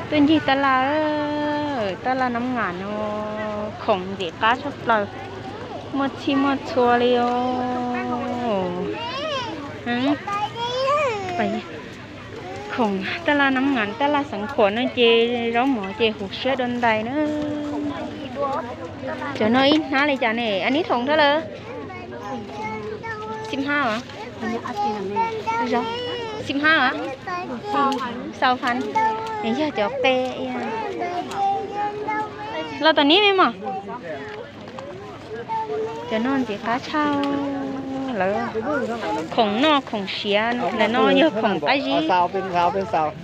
Tuaj ncig taj laj, taj laj Nab Ngam no, khoom ntxim qab tshaj plaws, muaj txhij muaj txhua li os. Khoom taj laj Nab Ngam, taj laj Xeev Khuam no ces zaub mov ces huv siab dua ntais na. Cov no ib hnab li cas ne? Anib thoom thab lawm? Xib hab os? Xib hab os? Xau fan. Yog cov qe. Los tom neb me mos. Cov no ntxim qab tshaj lawm. Khoom noj khoom siav, ntawm no yog khoom qab zib.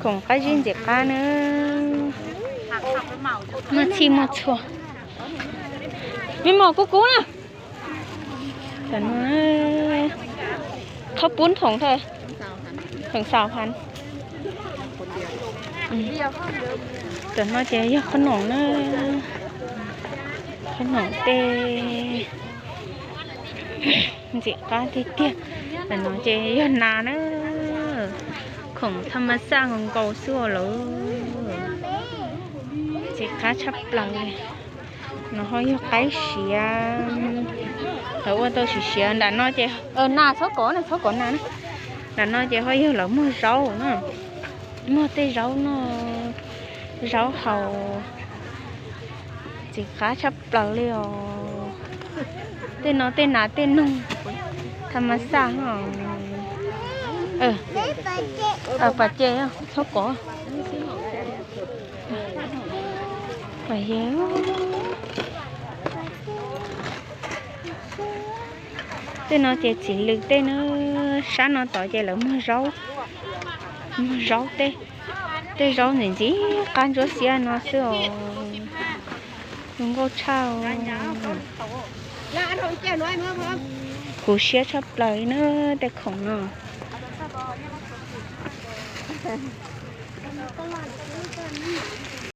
Khoom qab zib ntxim qab na. Muaj txhij muaj txhua. Me mos kub kub na. Qhov pub thoom thawj, thoom xaus fan. Cov no ces yog qhob noom na. Qhob noom tej ntxim qab tiag tiag. Ntawm no ces yog nas na. Khoom tha ma xaj nkaus nkaus xwb lawm. Ntxim qab tshaj plaws li. No ho yog qaib siav, lawv ua tau siav siav. Nram no ces nas txhob kov na, txhob kov nas na. Nram no ces ho yog lawv muag zaub na, muag tej zaub no, zaub haus, ntxim qab tshaj plaws li os. Tej no tej nas tej noog tha ma xaj os. Pas ces txhob kov. Tej no ces txiv lws tej na, sab no tod ces lawv muag zaub, muag zaub tej, tej zaub ntxim ntxim qab ntsuab xiab no xwb os. Zoo nkauj tshaj. Huv siab tshaj plaws li na tej khoom no.